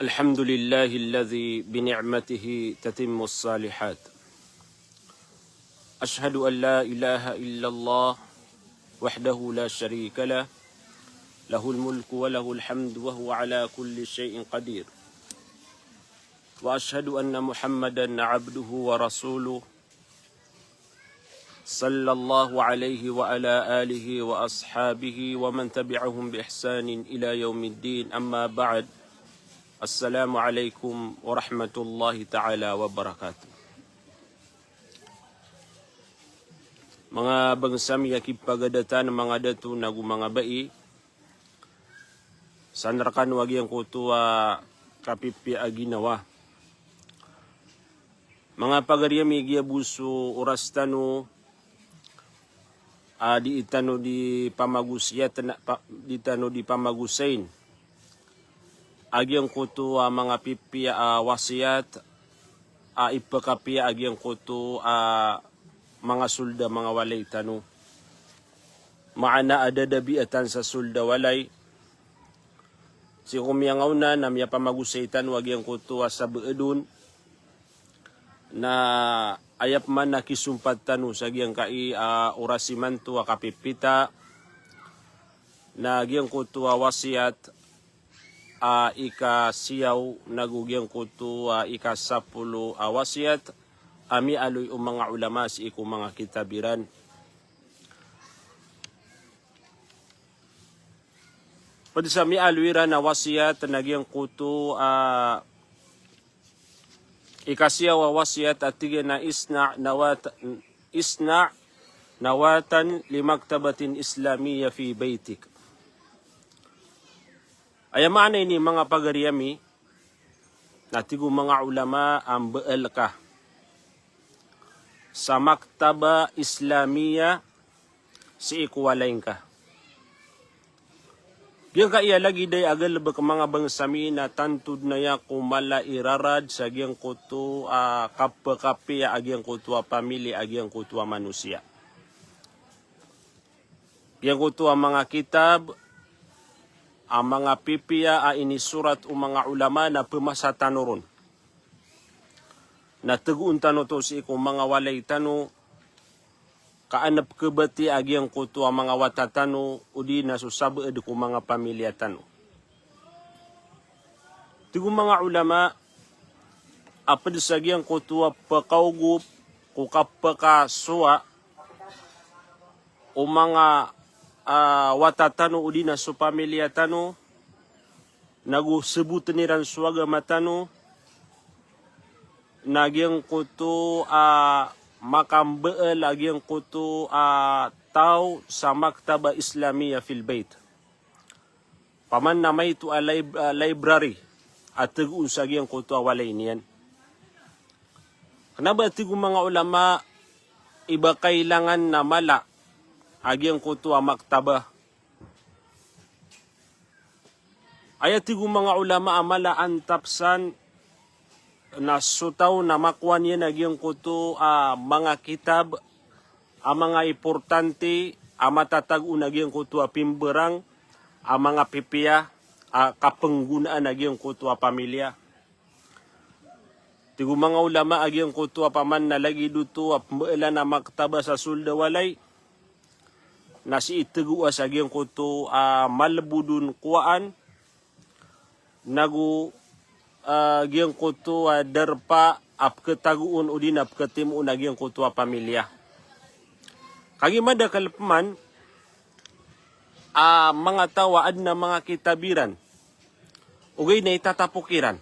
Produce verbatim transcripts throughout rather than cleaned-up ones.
الحمد لله الذي بنعمته تتم الصالحات. أشهد أن لا إله إلا الله وحده لا شريك له، له الملك وله الحمد وهو على كل شيء قدير. وأشهد أن محمدا عبده ورسوله، صلى الله عليه وعلى آله وأصحابه ومن تبعهم بإحسان إلى يوم الدين. أما بعد. السلام عليكم ورحمة الله تعالى وبركاته. Manga bangsa mi a kipagadatan, manga dato nago manga bai, san rekano a giyangkoto a kapipiya a ginawa. Manga pagari ami, giya bo so oras tano a di tano di pamagosiyat na, pa, di tano di pamagosayin a giyangkoto a manga pipiya a wasiyat a ipakapiya a giyangkoto a manga soled a manga walay tano. Maana a dadabiatan sa soled a walay. Sii ko miyangaona na miyapamagosay tano a giyangkoto a sabaad on, na aya pman a kisompat tano sa giyangkai a oras imanto a kapipita, na giyangkoto a wasiyat a ikasiyaw nago giyangkoto a ikasapolo a wasiyat a miyaaloy o manga olama sii ko manga kitab iran. Ped sa miyaaloy iran a wasiyat na giyangkoto a ikasiyaw a wasiyat a tig iyan a isna' nawat-, isna' nawatan li maktabatin islamiyah fi baytik. Aya maana ini, manga pagari ami, na tig o manga olama a mbaal ka sa maktaba Islamiyah sii ko walay ngka. Giyangkaya lagid aya a galebek, manga bangsa mi, na tanto den aya ko mala i rarad sa giyangkoto a kapakapiya a giyangkoto a pamilya a giyangkoto a manosiya. Giyangkoto a manga kitab a manga pipiya a inisorat o manga olama na pemasa tano ron. Na tegoon tano oto sii ko manga walay tano, ka an pekebatiya a giyangkoto a manga wata tano, odi na so sabaad ko manga pamilya tano. Tig o manga olama a ped sa giyangkoto a pekaogop ko kapekasowa o manga, ah, wata tano odi na so pamilya tano, nago seboten iran so agama tano, na giyangkoto a makambaal a giyangkoto a taw sa maktaba Islamiyah fil bayt. Paman na maito a lib-, ah, library a tegoon sa giyangkoto a walay niyan. Kena ba, tig o manga olama, i ba kailangan na mala a giyangkoto a maktaba. Aya tig o manga olama a mala antap san na so taw na makowa niyan a giyangkoto a manga kitab a manga importante a matatagoon a giyangkoto a pimberang a manga pipiya a kapenggonaan a giyangkoto a pamilya. Tig o manga olama a giyangkoto a paman na lagid oto a pembaalan a maktaba sa soled a walay, na sii tegoa sa giyangkoto a malebod on kowaan, nago, ah, giyangkoto a darpa a peketagoon odi na peketimoon a giyangkoto a pamilya. Kagiya madakel peman a manga taw a aden a manga kitab iran, ogaid na itatapok iran.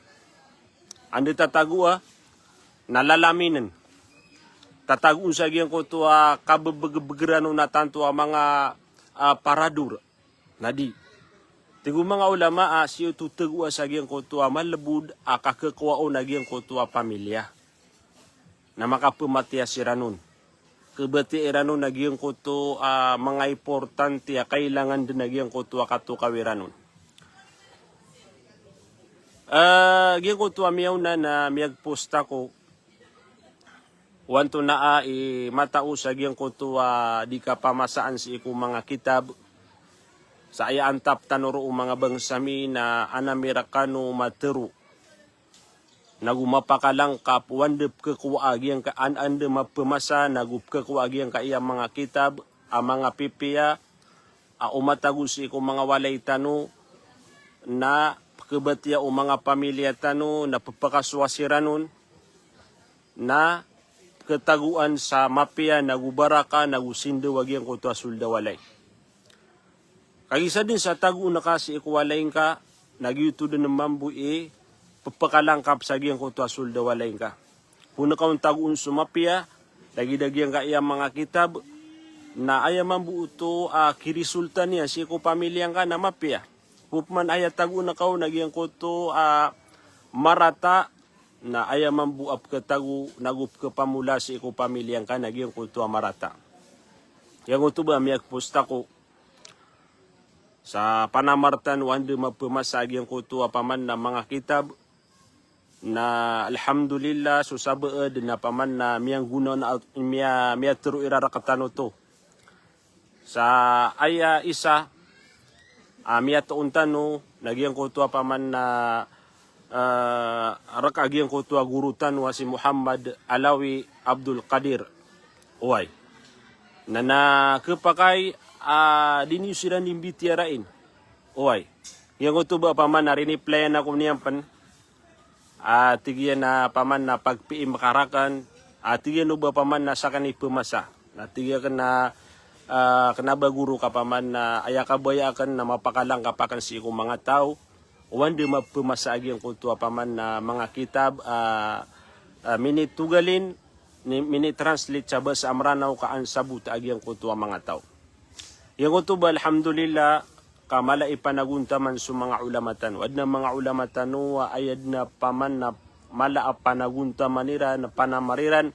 Anda tatagoa, na lalaminen. Tatagoon sa giyangkoto a kabebegebegeran on a tanto a manga, ah, parador. Na di. Tig o manga olama a sii oto tegoa sa giyangkoto a malebod a kakekowa on a giyangkoto a pamilya. Na makapematiya siran on. Kebatiya iran on a giyangkoto a manga importante a kailangan den a giyangkoto a katokawi ran on. Ah, giyangkoto a miyaona na miyagpost ako o antonaa i matao sa giyangkoto a di kapamasaan sii ko manga kitab. Sa aya antap tano ro o manga bangsa mi na an ami rekano matero nago mapakalangkap o anda pkhakowa a giyangka, an-, anda mapmasa nago pkhakowa a giyangkaiya manga kitab a manga pipiya a o matago sii ko manga walay tano, na pkhabatiya o manga pamilya tano, na pphakasowa siran on, na khatagoan sa mapiya nago baraka nago sindaw a giyangkoto a sold a walay. Kagiya sa dn sa tagoon ka sii ko walay ngka, na giyoto dn mambo i pphakakalangkap sa giyangkoto a sold a walay ngka. Phoon ka on tagoon so mapiya, lagid a giyangkaiya manga kitab, na aya mambo oto a kirisulta niyan sii ko pamilya ngka na mapiya. Opama na aya tagoon ka on na giyangkoto a marata, na aya mambo a pkhatago nago pkhapamola sii ko pamilya ngka na giyangkoto a marata. Giyangkoto ba miyagpost ako sa panamartan o anda mapmasa a giyangkoto a paman na manga kitab, na alhamdulillah, so sabaad na paman na miyanggona na, miya-, miyatharo iran rktano oto. Sa aya isa a miyatoon tano na giyangkoto a paman na, ah, rk a giyangkoto a goro tano a si Muhammad Alawi Abdul Qadir. Oway. Na, na khapakay a di niyo siran dii mbitiyarai. Oway. Giyangkoto ba paman na riniplayan ako niyan pn. A tig iyan a paman na pag-P M ka rakn, a tig iyan o ba paman na sakn i pmasa. Na tig iyan akn a, ah, kna ba goro ka paman na aya kabaya akn na mapakalangkap akn sii ko manga taw o anda mapmasa a giyangkoto a paman na manga kitab, ah, ah, minitogalin, ni-, minitranslate sa basa a Mranaw ka an sabota a giyangkoto a manga taw. Giyangkoto ba, alhamdulillah, ka mala i panagontaman so manga ulama tano. Adn a manga ulama tano a aya dn a paman na mala a panagontaman iran, panamar iran,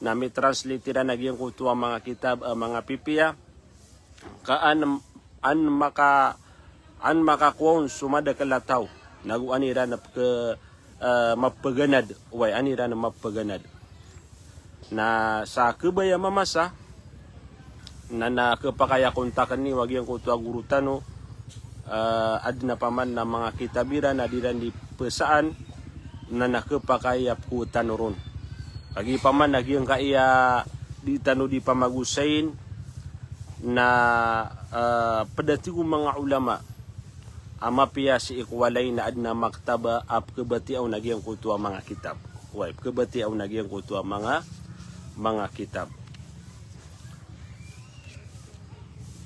na mitranslate iran a giyangkoto a manga kitab, a manga pipiya. Ka an, an maka, an makakowa on so madakl a taw. Nago an iran pkha, eh, mappaganad. Oway, an iran mappaganad. Na sa khabaya mamasa, na, na khapakay a kontakn iyo a giyangkoto a goro tano, eh, adn a paman na manga kitab iran a di iran dii psaan, na, na khapakay a pkowaan tano ron. Kagiya paman na giyangkaiya di tano dii pamagosayin, na, eh, pd a tig o manga ulama a mapiya sii ko walay na adn a maktaba a pkhabatiya on a giyangkoto a manga kitab. Oway, pkhabatiya on a giyangkoto a manga, manga kitab.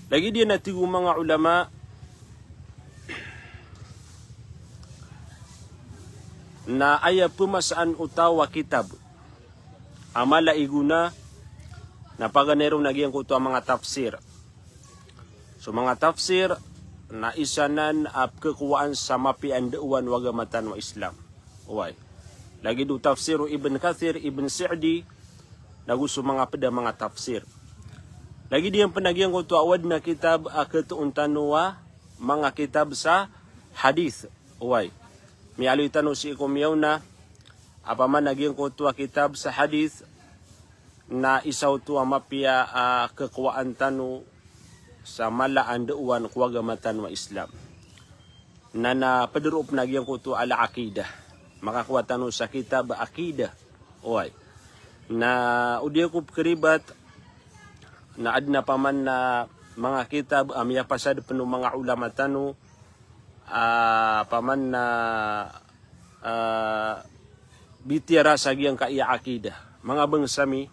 Lagid iyan a tig o manga ulama na aya pmasaan o taw a kitab a mala i gona na paganay ron a giyangkoto a manga tafsir. So manga tafsir na isa nan a pkhakowaan sa mapiya a ndaowan o agama tano a Islam. Oway. Lagid o tafsir o Ibn Kathir, Ibn Sa'di, nago so manga pd a manga tafsir. Lagid iyan pn a giyangkoto a o adn a kitab a khatoon tano a manga kitab sa hadith. Oway. Miyaaloy tano sii ko miyaona a paman a giyangkoto a kitab sa hadith na isa oto a mapiya a khakowaan tano sa mala a ndaowan ko agama tano a Islam. Na, na pd roo pn a giyangkoto a al-aqidah. Makakowa tano sa kitab a aqidah. Oway. Na o di ako pkharibat na adn a paman na manga kitab a miyapasad pn o manga ulama tano a paman na, ah, bitiyara sa giyangkaiya aqidah. Manga bangsa mi,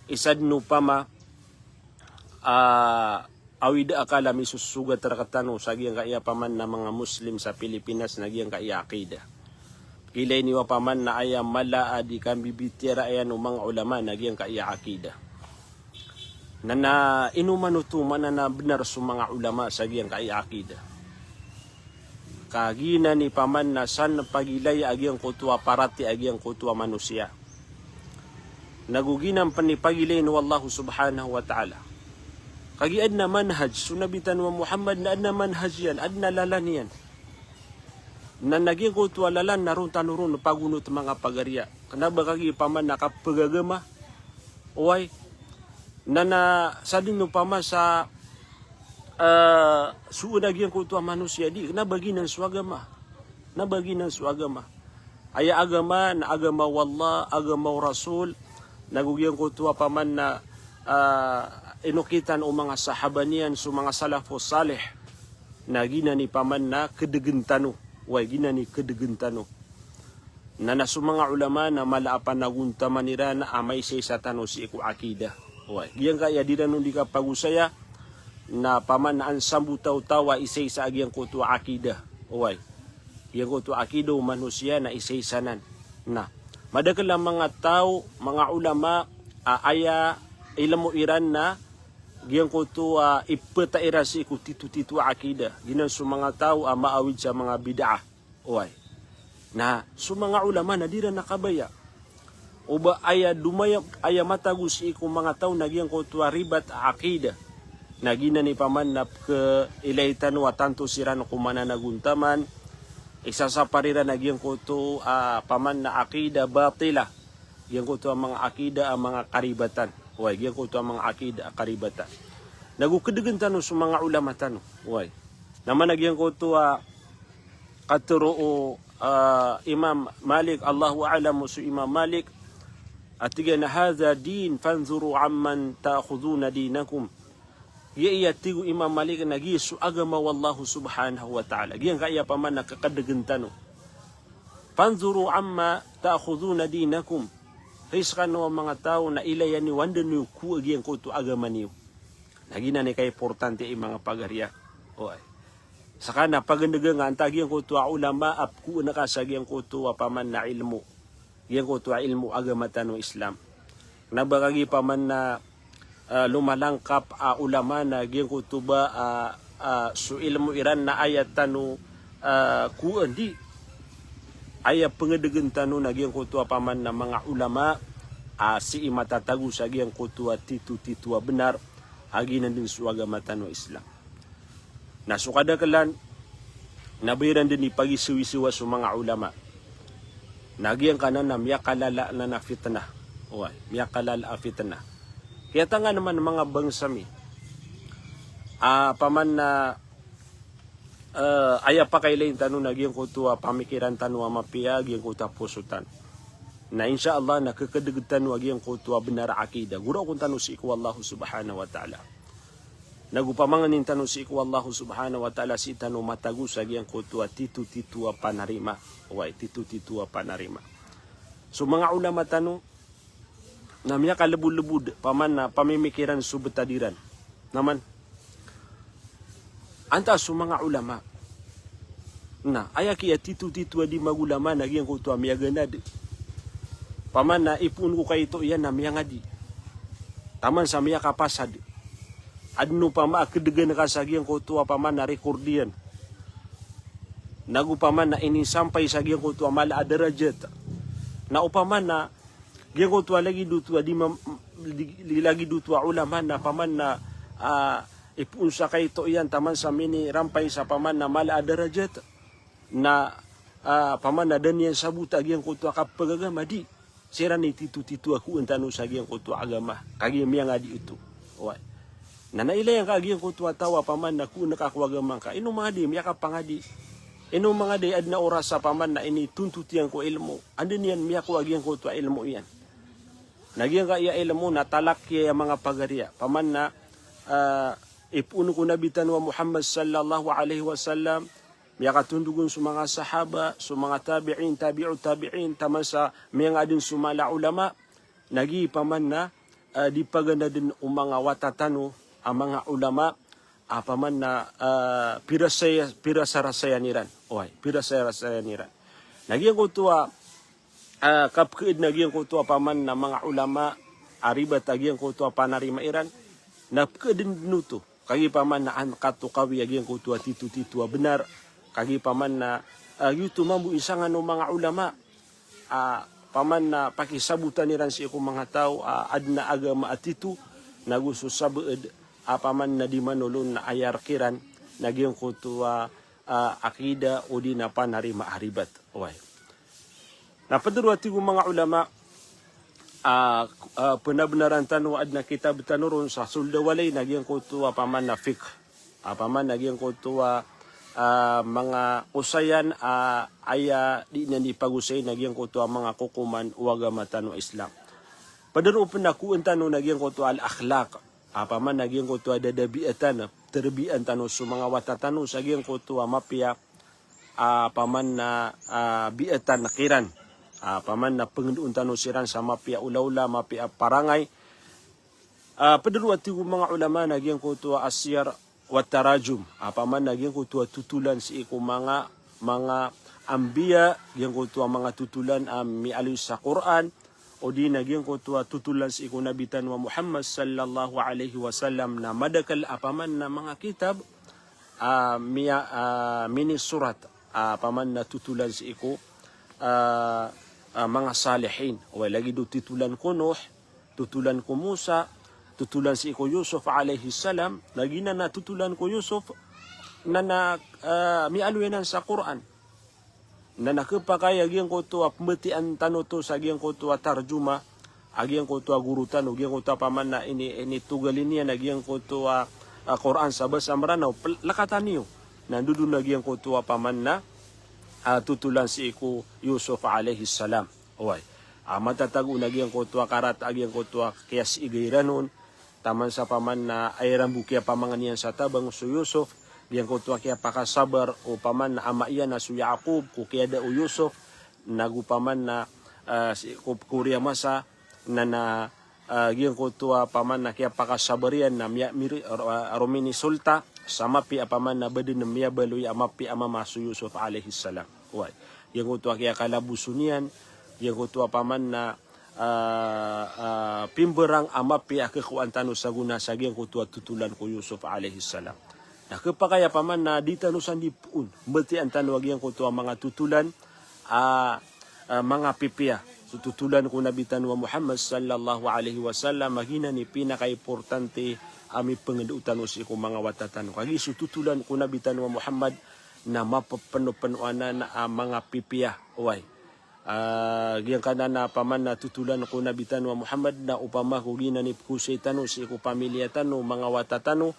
isa dn opama a awid a akal a misosogat rktano sa giyangkaiya paman na manga Muslim sa Pilipinas na giyangkaiya aqidah. Pkhailay niyo a paman na aya mala a di kambibitiyara iyan o manga ulama na giyangkaiya aqidah. Na, na ino man oto maana na bnar so manga ulama sa giyangkaiya aqidah. Ka giyanan i paman na san pagilaya a giyangkoto a paratiyaya a giyangkoto a manosiya. Nago giyanan pn i pagilayn o Allah subhanahu wa ta'ala. Kagiya adn a manhaj so Nabi tano a Muhammad na adn a manhaj iyan, adn a lalan iyan. Na, na giyangkoto a lalan na ron tano ron pagonot manga pagariya. Kna ba kagiya paman na kapagagama. Oway. Na, na sadn opama sa, eh, soon a giyangkoto a manosiya di, kna ba giyanan so agama. Kna ba giyanan so agama. Aya agama na agama o Allah, agama o Rasul, nago giyangkoto a paman na, ah, inokitan o manga sahaba niyan, so manga salafus salih, na giyanan i paman na kedegen tano. Oway, giyanan i kedegen tano. Na, na so manga ulama na mala a panagontaman iran a maisaisa tano sii ko aqidah. Oway, giyangkaya di ran on di kapagosaya, na paman na an sambotaw taw a isaisa a giyangkoto a aqidah. Oway. Giyangkoto a aqidah o manosiya na isaisa nan. Na, madakel a manga taw, manga ulama, a aya ilmo iran na giyangkoto a ipeta iran sii ko titotito a aqidah. Giyanan so manga taw a maawid sa manga bid'ah. Oway. Na so manga ulama na di ran na kabaya o ba aya domaya, aya matago sii ko manga taw na giyangkoto a ribat a aqidah. Na giyanan i paman na pekeilay tano a tanto siran ko mananagontaman, isasapar iran a giyangkoto a paman na aqidah batilah. Giyangkoto a manga aqidah a manga karibatan. Oway, giyangkoto a manga aqidah a karibatan. Nago kedegen tano so manga ulama tano. Oway. Na mana giyangkoto a katero o, ah, Imam Malik, Allahu a'lam, so Imam Malik, a tig iyan a, "Hadha din fanzuru amman ta'khudhuna dinakum." Giya, iya tig o Imam Malik na giya so agama o Allah subhanahu wa ta'ala. Giyangkaya paman na kekedegen tano. "Fanzuru amma ta'khudhuna dinakum." Hay sekano a manga taw na ilaya niyo anda niyo kowa giyangkoto a agama niyo. Na giyanan i kaimportante i manga pagariya. Oway. Seka na pagendegen ka antaa giyangkoto a ulama a pekowa ngka sa giyangkoto a paman na ilmo. Giyangkoto a ilmo agama tano Islam. Na ba kagiya paman na, ah, lomalangkap a ulama na giyangkoto ba, ah, ah, so ilmo iran na aya tano, ah, kowaan di. Aya pengedegen tano na giyangkoto a paman na manga ulama a sii matatago sa giyangkoto a titotito a benar, a giyanan den so agama tano Islam. Na so kadakelan na ba iran den ipagisewisewa so manga ulama. Na giyangkanan na miyakalala nan a fitnah. Oway, miyakalala a fitnah. Kiyatanga naman manga bangsa mi a paman na, eh, aya pakailayin tano na giyangkoto a pamikiran tano a mapiya, giyangkoto a poso tano. Na insha Allah na kekedegen tano a giyangkoto a benar a aqidah. Goraokon tano sii ko Allah subhanahu wa ta'ala. Nago pamangenin tano sii ko Allah subhanahu wa ta'ala sii tano matago sa giyangkoto a titotito a panarima. Oway, titotito a panarima. So manga ulama tano na miyakalebodlebod paman na pamimikiran so betad iran. Naman, antaa so manga ulama na aya kiya titotito a di magulama na giyangkoto a miyaganad. Paman na ipoon ko kaito iyan na miyangadi. Taman sa miyakapasad. Aden opama a kedegan ka sa giyangkoto a paman na record iyan. Nago paman na inisampay sa giyangkoto a mala a darajat. Na opama na giyangkoto a lagid oto a di ma-, di, di lagid oto a ulama na paman na, ah, ipoon sa kaito iyan taman sa minirampay sa paman na mala a darajat. Na, ah, paman na da niyan sabota giyangkoto a kapagagama di. Siran i titotito a kowan tano sa giyangkoto a agama. Kagiya miyangadi oto. Oway. Na nailay angka giyangkoto a taw a paman na kowan ka ko agama ngka. Ino mangadi, miyakapangadi. Ino mangadi, aden a oras a paman na initontot iyan ko ilmo. Anda niyan miyakowa giyangkoto a ilmo iyan. Na giyangkaya ilmo na talaki iyan a manga pagariya. Paman na, ah, ipoon ko Nabi tano a Muhammad sallallahu alaihi wasallam, miyakatondog on so manga sahaba, so manga tabi'in, tabi'ut tabi'in, taman sa miyangaden so mala a ulama, na giya paman na, ah, di paganaden o manga wata tano a manga ulama, a paman na, ah, pirasaya-, pirasarasayan iran. Oway, pirasarasayan iran. Na giyangkoto a, ah, kapeked na giyangkoto a paman na manga ulama, a ribat a giyangkoto a panarima iran, na pekeden den oto. Kagiya paman na an katokawi a giyangkoto a titotito a benar. Kagiya paman na, ah, giyoto mambo i sangan o manga ulama. Ah, paman na pakisabotan iran sii ko manga taw, ah, aden a agama a tito, nago so sabaad, ah, paman na di manolon na aya rek iran, na giyangkoto a, ah, akida odi na panarima a ribat. Oway. Na ped ron a tig o manga ulama, ah, ah, penabenaran tano aden a kitab tano ron sa sold a walay na giyangkoto a paman na fiqh. A paman na giyangkoto a, ah, manga kosayan, ah, aya di niyan di pagosay na giyangkoto a manga kokoman o agama tano a Islam. Pd roo pn a kowan tano na giyangkoto a al-akhlaq. Opama na giyangkoto a dadabiatan, tarbiyaan tano so manga wata tano sa giyangkoto a mapiya, ah, opama na, ah, biatan kiran. Ah, opama na pngndoon tano siran sa mapiya olaola, mapiya parangay. Ah, pd roo a tig o manga olama na giyangkoto a as-siyar wa tarajum. Ah, opama na giyangkoto a totolan sii ko manga, manga anbiya, giyangkoto a manga totolan a miyaaloy sa Qur'an, odi na giyangkoto a totolan sii ko Nabi tano a Muhammad sallallahu alaihi wasallam, na madakl opama na manga kitab, ah, miya, ah, minisorat, ah, opama na totolan sii ko, ah, ah, manga salihin. Oway, lagid o totolan ko Nuh, totolan ko Musa, totolan sii ko Yusuf alayhis salam, na giyanan a totolan ko Yusuf, na na, ah, miyaaloy anan sa Qur'an. Na na khapakay a giyangkoto a pmbatiyan tano oto sa giyangkoto a tarjuma a giyangkoto a goro tano, giyangkoto a opama na ini, initogalin iyan a giyangkoto a, ah, Qur'an sa basa Mranaw, pl-, lakatan iyo. Na ndodon a giyangkoto a opama na, ah, totolan sii ko Yusuf alayhis salam. Oway. Ah, matatago na giyangkoto a karata a giyangkoto a kiyasiiga iran on. Taman sa opama na aya iran bo kiyapamangnin iyan sa tabang so Yusuf, giyangkoto a kiyapakasabar o opama na ama iyan a so Yaqub ko kiyada o Yusuf, nago opama na, ah, sii ko, ko oriyan a masa, na na, ah, giyangkoto a opama na kiyapakasabar iyan na miya, miri, ah, rominisolta sa mapiya opama na badn, miyabaloy a mapiya a mama so Yusuf alayhis salam. Oway. Giyangkoto a kiyakalabosan iyan, giyangkoto a opama na, ah, ah, pimbarang a mapiya a khakowaan tano sa gona sa giyangkoto a totolan ko Yusuf alayhis salam. Na khapakay a opama na di tano sandi poon mbatiyan tano a giyangkoto a manga totolan, ah, ah, manga pipiya. So totolan ko Nabi tano a Muhammad sallallahu alayhi wasallam, a giyanan i pinakaimportante a mipngndao tano sii ko manga wata tano. Kagiya so totolan ko Nabi tano a Muhammad na mapphnophno anan a manga pipiya. Oway. Ah, giyangkanan a opama na totolan ko Nabi tano a Muhammad na opama ko giyanan i pkosay tano sii ko pamilya tano, manga wata tano,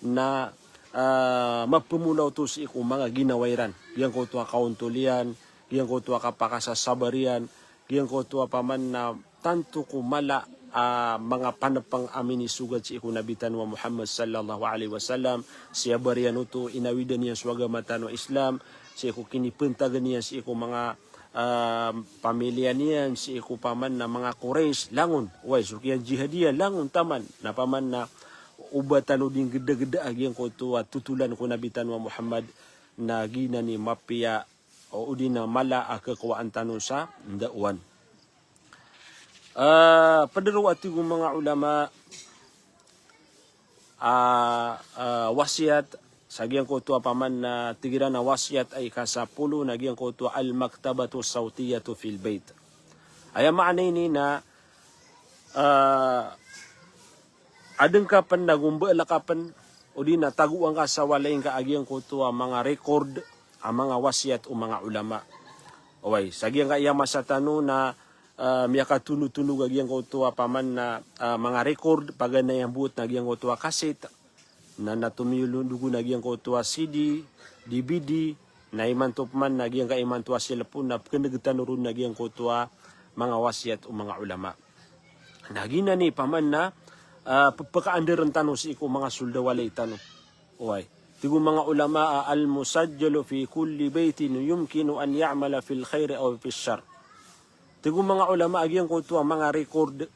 na, ah, mapmolaw oto sii ko manga ginawa iran. Giyangkoto a kaontol iyan, giyangkoto a kapakasasabar iyan, giyangkoto a opama na tanto ko mala a manga panpng a minisogat sii ko Nabi tano a Muhammad sallallahu alayhi wasallam, siyabar iyan oto, inawidan iyan so agama tano a Islam, sii ko kinipntagan iyan sii ko manga, ah, pamilya niyan, sii ko opama na manga Quraysh, langon. Oway, so kiyanjihad iyan, langon taman. Na opama na oba tano di nggdagda a giyangkoto a totolan ko Nabi tano a Muhammad, na giyanan i mapiya, o, odi na mala a khakowaan tano sa ndaowan. Ah, pd roo a tig o manga olama, ah, ah, wasiyat, sa giyangkoto a opama na tig iran a wasiyat a ika sapolo, na giyangkoto a al-maktabatu sawtiyatu fil bayt. Aya maana ini na, ah, adn ka pn nago mbaal ka pn, odi na tagoan ka sa walay ngka a giyangkoto a manga record a manga wasiyat o manga olama. Oway, sa giyangkaya masa tano na, ah, miyakatonotonog a giyangkoto a opama na, ah, manga record, paganay a mbowat na giyangkoto a kaset, na na tomiyolondogon a giyangkoto a C D, D V D, na imanto pman na giyangkaya imanto a cellphone na pkneg tano ron a giyangkoto a manga wasiyat o manga olama. Na giyanan i opama na, ah, ppkaandarn tano sii ko manga sold a walay tano. Oway. Tig o manga olama a al-musajjalu fi kulli baytin yumkinu an ya'mala fil khayri aw fil sharr. Tig o manga olama a giyangkoto a manga record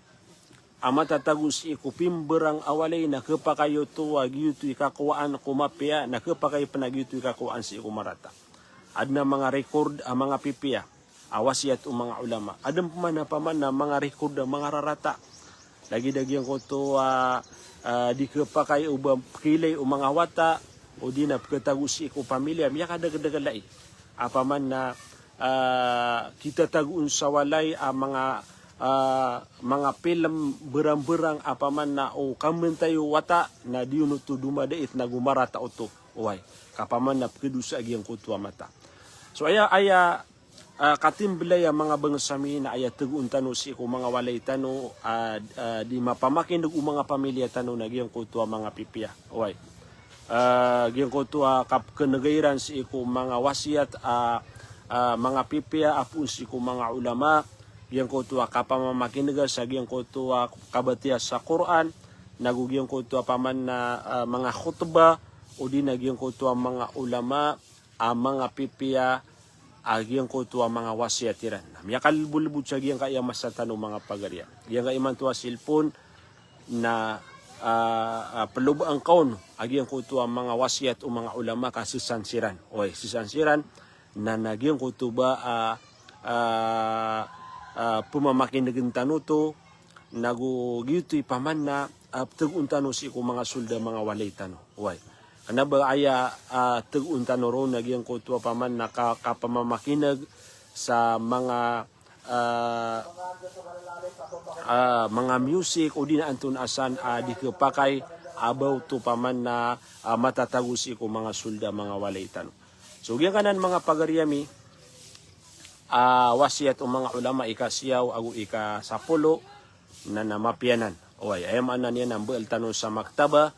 a matatago sii ko pimbarang a walay na khapakay oto a giyoto i kakowaan ko mapiya, na khapakay pn a giyoto i kakowaan sii ko marata. Adn a manga record a manga pipiya a wasiyat o manga olama. Adn pman a opama na manga record a manga rarata. Lagid a giyangkoto a, ah, di khapakay o ba pkhailay o manga wata, odi na pkhatago sii ko pamilya, miyakadakdakl ai. Opama na, ah, kitatagoon sa walay a manga, ah, manga film, barangbarang, opama na o kamantay o wata, na di on oto domadait nago marata oto. Oway, ka opama na pkhadosa a giyangkoto a mata. So aya, aya, ah, katimbl aya manga bangsa mi na aya tagoon tano sii ko manga walay tano, ah, ah, di mapamakin'g o manga pamilya tano na giyangkoto a manga pipiya. Oway. ah, giyangkoto a kapknga iran sii ko manga wasiyat a, ah, manga pipiya a poon sii ko manga ulama, giyangkoto a kapamamakinga sa giyangkoto a kabatiya sa Qur'an, nago giyangkoto a paman na, ah, manga khutbah, odi na giyangkoto a manga ulama a manga pipiya a giyangkoto a manga wasiyat iran. Na miyakalbolbod sa giyangkaya masa tano manga pagariya. Giyangkaya imanto a cellphone na, ah, ah, ploba angkaon a giyangkoto a manga wasiyat o manga ulama ka sisaan siran. Oway, sisaan siran na, na giyangkoto ba, ah, ah, ah, pmamakinegn tano oto, nago giyoto i paman na, ah, ptegoon tano sii ko manga soled a manga walay tano. Oway. Kna ba aya, ah, tegoon tano ron na giyangkoto a paman na ka, kapamamakineg sa manga, ah, ah, manga music odi na antonaa san a di khapakay a ba oto paman na, ah, matatago sii ko manga soled a manga walay tano. So giyangkanan manga pagari ami, ah, wasiyat o manga ulama ikasiyaw ago ikasapolo, na, na mapiya anan. Oway, aya maana niyan na mbaal tano sa maktaba,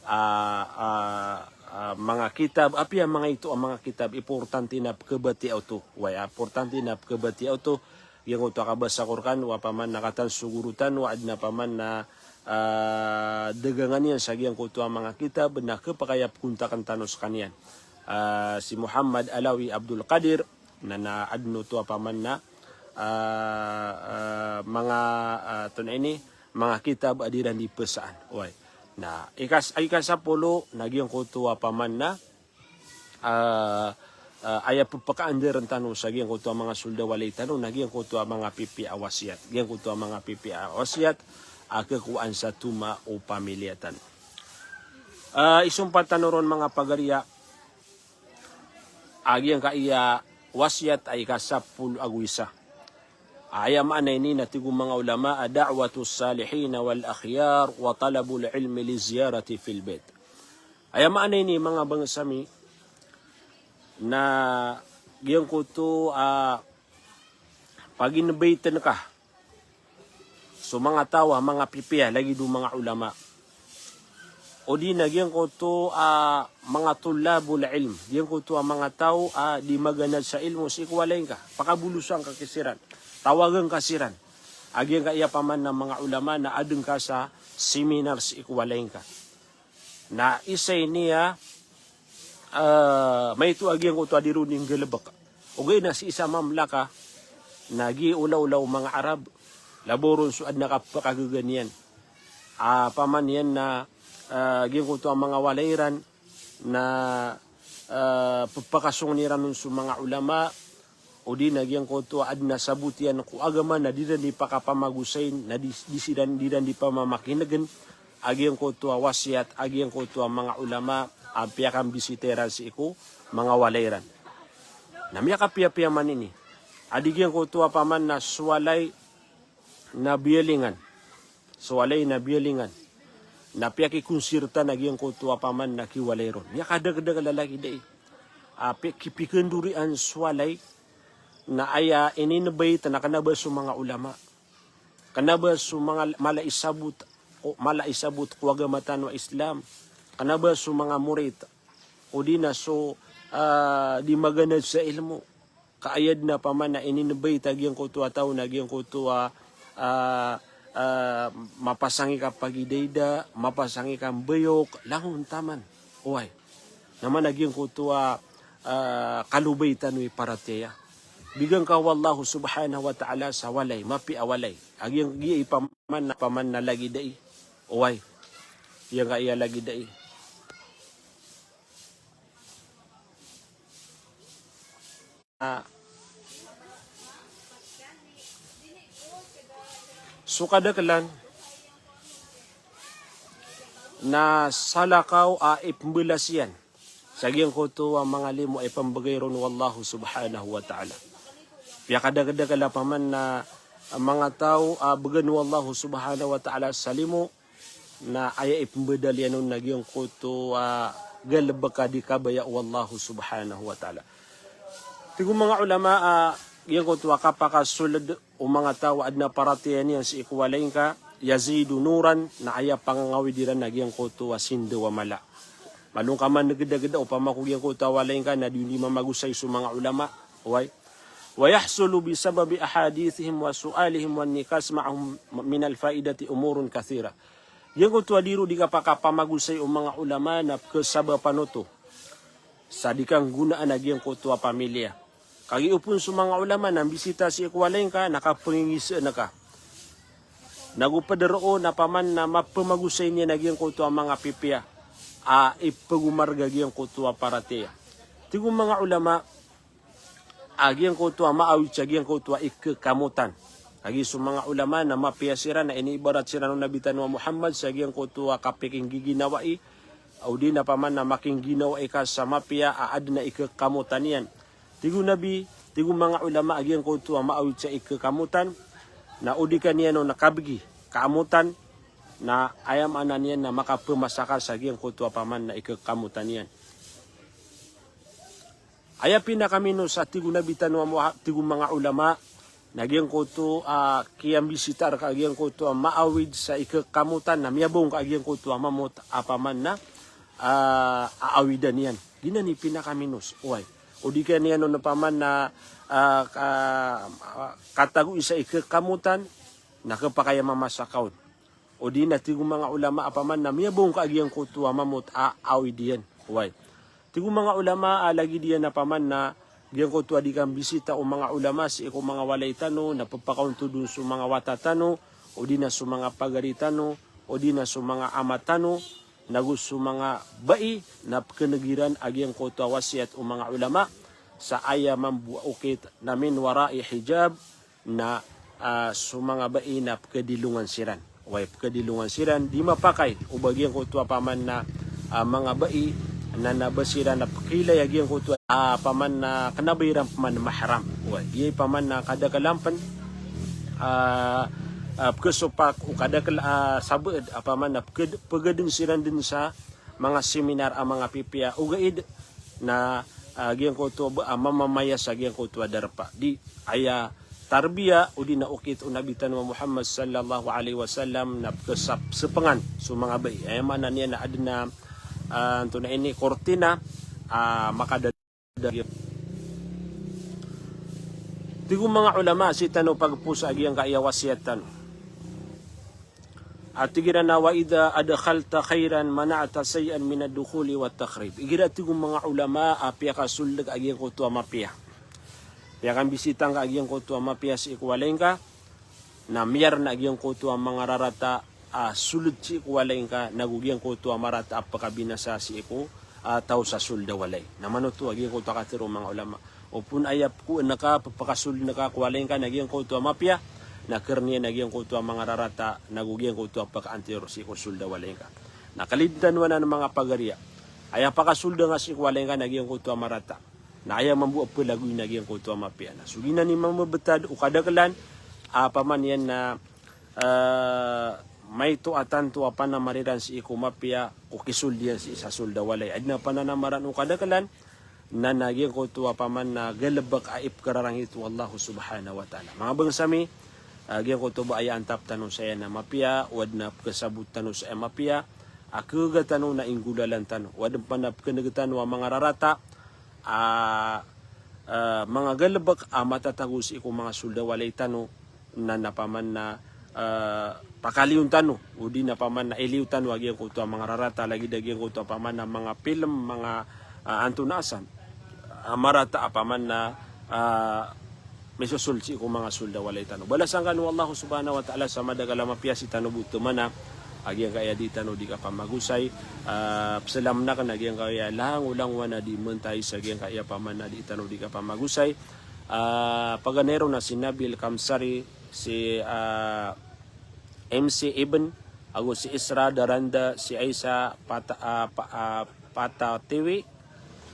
ah, ah, ah, manga kitab, apiya manga ito a manga kitab, importante na pkhabatiya oto. Oway, importante na pkhabatiya oto. Giyangkoto a kabasa ko rkano a paman na katan so goro tano a adn a paman na, ah, dagangan iyan sa giyangkoto a manga kitab na khapakay a pkontakn tano skaniyan. Ah, si Muhammad Alawi Abdul Qadir, na, na adn oto a paman na, ah, ah, manga, ah, antonaa ini, manga kitab a di iran di psaan. Oway. Na ikas-, ikasapolo na giyangkoto a paman na, ah, ah, aya pphakaandarn tano sa giyangkoto a manga soled a walay tano na giyangkoto a manga pipiya a wasiyat. Giyangkoto a manga pipiya a wasiyat a khakowaan sa toma o pamiliya tano. Ah, isompat tano ron manga pagariya, a giyangkaya wasiyat a ikasapolo ago isa. Aya maana ini na tig o manga ulama a da'watus salihin wal akhyar wa talabul ilmi li ziyarati fil bait. Aya maana ini manga bangsa mi na giyangkoto a paginbaitn ka so manga taw a manga pipiya lagid o manga ulama. Odi na giyangkoto a manga tullabul ilm, giyangkoto a manga taw a di maganad sa ilmo sii ko walay ngka. Pakabolosan ka siran, tawagan ka siran a giyangkaya paman na manga ulama na adn ka sa seminar sii ko walay ngka. Na isa ini a, ah, maito a giyangkoto a di ron inggalbk. Ogaid na sii sa mamlaka, na giya olaola o manga Arab, labaw ron so adn a kapakagaga niyan. Ah, paman iyan na, ah, giyangkoto a manga walay iran, na, ah, pphakasong iran on so manga ulama, odi na giyangkoto a adn a sabot iyan ko agama na di iran di pakapamagosayn, na di, di siran, di iran di pamamakinegn a giyangkoto a wasiyat a giyangkoto a manga ulama a piyakambisita iran sii ko manga walay iran. Na miyakapiyapiya man ini a di giyangkoto a paman na so walay na biyalingan. So walay na biyalingan. Na piyakikonsirta na giyangkoto a paman na kiwalay ron. Miyakadakdakl a lagid ai. A, pi-, kipikandorian so walay na aya ininvite na kna ba so manga ulama. Kna ba so manga mala i sabot, o mala i sabot ko agama tano a Islam. Kna ba so manga morit. Odi na so, ah, di maganad sa ilmo. Ka aya dn a paman na ininvite a giyangkoto a taw na giyangkoto a, ah, ah, mapasang i kapagidayda, mapasang i kambayok, langon taman. Oway. Na mana giyangkoto a, ah, kalobay tano i paratiyaya. Bigan ka o Allah subhanahu wa ta'ala sa walay, mapiya a walay. A giyang, giya i paman na, paman na lagid ai. Oway. Giyangkaya lagid ai. Ah, so kadaklan na salakaw a ipmbalas iyan sa giyangkoto a manga limo a ipmbgay ron o Allah subhanahu wa ta'ala. Piyakadakdakl a paman na manga taw a bgan o Allah subhanahu wa ta'ala sa limo, na aya ipmbadal iyan on na giyangkoto a galbk a di kabaya o Allah subhanahu wa ta'ala. Tig o manga ulama a giyangkoto a kapakasold o manga taw a adn a paratiyaya niyan sii ko walay ngka, yazidu nuran, na aya pangangawid iran na giyangkoto a sindaw a mala. Malo ngka manegedageda opama ko giyangkoto a walay ngka na di on di mamagosay so manga ulama. Oway. Wa yahsulu bi sababi ahadithihim wa su'alihim wan niqash ma'ahum minal faidati umurun kathira. Giyangkoto a di ron di kapakapamagosay o manga ulama na pekesabapan oto sa di kanggonaan a giyangkoto a pamiliya. Kagiya opama so manga ulama na mbisita sii ko walay ngka na kapengingiseen ka. Nago ped roo na opama na mapemagosay niyan a giyangkoto a manga pipiya a ipegomarga giyangkoto a paratiyaya. Tig o manga ulama a giyangkoto a maawid sa giyangkoto a ikekamotan. Kagiya so manga ulama na mapiya siran na iniibarat siran o Nabi tano a Muhammad sa giyangkoto a kapikinggiginawai, odi na opama na makingginawai ka sa mapiya a aden a ikekamotan iyan. Tig o Nabi, tig o manga ulama a giyangkoto a maawid sa ikekamotan, na o di ka niyan on kabegi kaamotan, na aya maana niyan na makapemasa ka sa giyangkoto a opama na ikekamotan iyan. Aya pinakaminos a tig o Nabi tano a Muha-, tig o manga ulama, na giyangkoto a kiyambisita reka a giyangkoto a maawid sa ikekamotan na miyabaw ngka a giyangkoto a mamot a opama na, ah, aawidan iyan. Giyanan i pinakaminos. Oway. O di ka niyan on opama na, ah, ka-, ah, katago i sa ikekamotan na kepakay a mamasa ka on. O di na tig o manga ulama a opama na miyabaw ngka a giyangkoto a mamot a awid iyan. Oway. Tig o manga ulama a lagid iyan a opama na giyangkoto a di kambisita o manga ulama sii ko manga walay tano na pepakaontod on so manga wata tano, o di na so manga pagari tano, o di na so manga ama tano, nago so manga bai na pekeneg iran a giyangkoto a wasiyat o manga ulama sa aya mambo a okit na min warai hijab, na, ah, so manga bai na pekedilongan siran. Oway, pekedilongan siran, di mapakay o ba giyangkoto a opama na, ah, manga bai na, na ba siran na pekeilay a giyangkoto a, ah, opama na kena ba iran opama na mahram. Oway, giya opama na kadakelan pen, ah, ah, pekesopak o kadakel, ah, sabaad a opama na peked-, pegadeng siran den sa manga seminar a manga pipiya ogaid na, ah, giyangkoto ba, ah, mamamaya sa giyangkoto a darpa. Di aya tarbiya o di na okit o Nabi tano a Muhammad sallallahu alaihi wasallam na pekesap-, sepengan so manga bai. Aya maana niyan na aden a, ah, antonaa ini, kortina, ah, makada-, tig o manga ulama sii tano pagposa a giyangkaya wasiyat tano. A tig iran a, "Wa idha adkhalta khairan mana'ta shay'an min ad-dukhuli wat-takhrib." Igira tig o manga ulama a piyakasold ka a giyangkoto a mapiya. Piyakambisita ngka a giyangkoto a mapiya sii ko walay ngka, na miyarna a giyangkoto a manga rarata a sold sii ko walay ngka, nago giyangkoto a marata a pekabinasa sii ko, ah, taw sa sold a walay. Na manoto a giyangkoto a katharo o manga ulama. Opama aya pekoen ka, pepakasold ka ko walay ngka na giyangkoto a mapiya, na kereniyan a giyangkoto a manga rarata, nago giyangkoto a pekaantiyor sii ko sold a walay ngka. Na kalid tano anan a manga pagariya. Aya pakasold nga sii ko walay ngka na giyangkoto a marata. Na aya mambo a pelagoy na giyangkoto a mapiya. Na so giyanan i mambo a betad o kadakelan, a opama niyan na, eh, maito a tanto a panamar iran sii ko mapiya, ko kisold iyan sii sa sold a walay. Aden a pananamaran o kadakelan, na, na giyangkoto a opama na galebek a ipekerarangit o Allah subhanahu wa ta'ala. Manga bangsa mi, ah, giyangkoto ba aya antap tano saya na mapiya, o aden a pekesabot tano saya mapiya, a kegaga tano na inggolalan tano, o aden pen a pekeneg tano a manga rarata, a, ah, manga galebek a matatago sii ko manga sold a walay tano, na, na opama na, eh, pakaliyon tano, o di na opama na iliyo tano a giyangkoto a manga rarata, lagid a giyangkoto a opama na manga film, manga, ah, antonaa san, ah, marata a opama na, ah, misosold sii ko manga sold a walay tano. Balasan kano o Allah subhanahu wa ta'ala sa madakel a mapiya sii tano bo, opama na a giyangkaya di tano di kapamagosay, ah, peselam na kena giyangkaya langolangowan a di mentay sa giyangkaya opama na di tano di kapamagosay. Ah, paganay ron na si Nabil Kamsari, si, ah, M C Ibn, ago si Isra Daranda, si Aisa Pata-, ah, Pa-, ah, Patatiwi,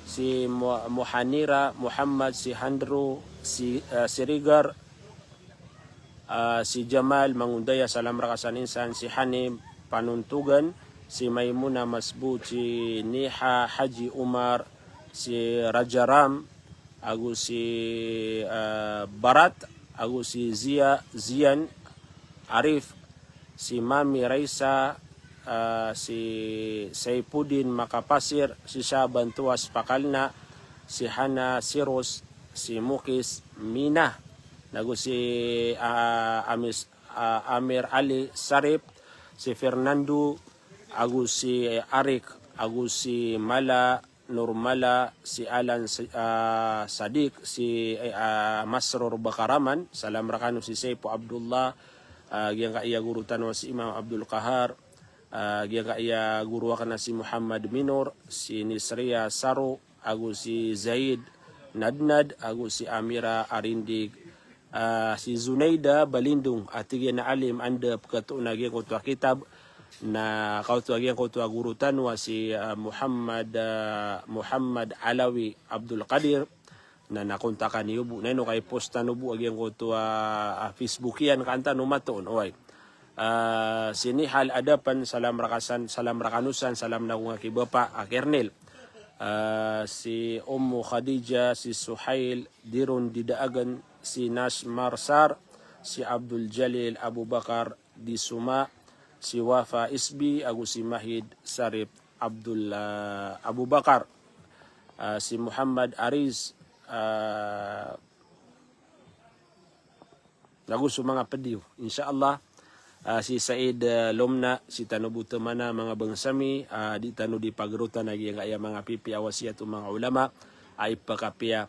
si Mu-, Muhanira Muhammad, si Handro, si, ah, si Rigar, ah, si Jamal Mangundaya, salam raka san insan, si Hanim Panuntugan, si Maimuna Masbut, si Niha Haji Umar, si Rajaram, ago si, eh, Barat, ago si Zia, Zian, Arif, si Mami Raisa, ah, si Saipuddin Makapasir, si Shaban Tuas Pakalna, si Hana Sirus, si Mukis Mina, nago si, ah, Amis-, ah, Amir Ali Sarip, si Fernando, ago si Arik, ago si Mala, Nurmala, si Alan, si, ah, Sadiq, si, eh, ah, Masrur Bakaraman, salam rakano si Saipo Abdullah, ah, giyangkaya guro tano si Imam Abdul Qahar, ah, giyangkaya guro akn a si Muhammad Minor, si Nisria Saro, ago si Zaid Nadnad, ago si Amira Arindig, ah, si Zunaida Balindong, a tig iyan a alim, anda pkhatoon a giyangkoto a kitab, na kaoto a giyangkoto a guro tano a si, ah, Muhammad, ah, Muhammad Alawi Abdul Qadir, na, na kontakan iyo bo, na ino ka i-post tano bo a giyangkoto a, ah, Facebook iyan, ka an tano matoon, oway. Ah, si Nihal Adapan, salam rakasan, salam rakano san, salam nago ngka ki Bapa a Kernel. Ah, si Ummu Khadija, si Suhail, Diron Didaagan, si Nas Marsar, si Abdul Jalil Abubakar Disuma, si Wafa Isbi, ago si Mahid Sarip Abdul, ah, Abubakar, ah, si Muhammad Aris, ah, nago so manga pd iyo. Insha Allah, ah, si Said, ah, Lomna, si tano bo tmana, manga bangsa mi, ah, di tano di pagrotan a giyangkaya manga pipiya a wasiyat o manga ulama a ipakapiya,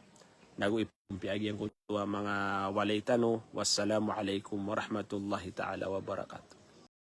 nago ipompiya a giyangkoto a manga walay tano. Wassalamu alaikum warahmatullahi ta'ala wabarakatuh.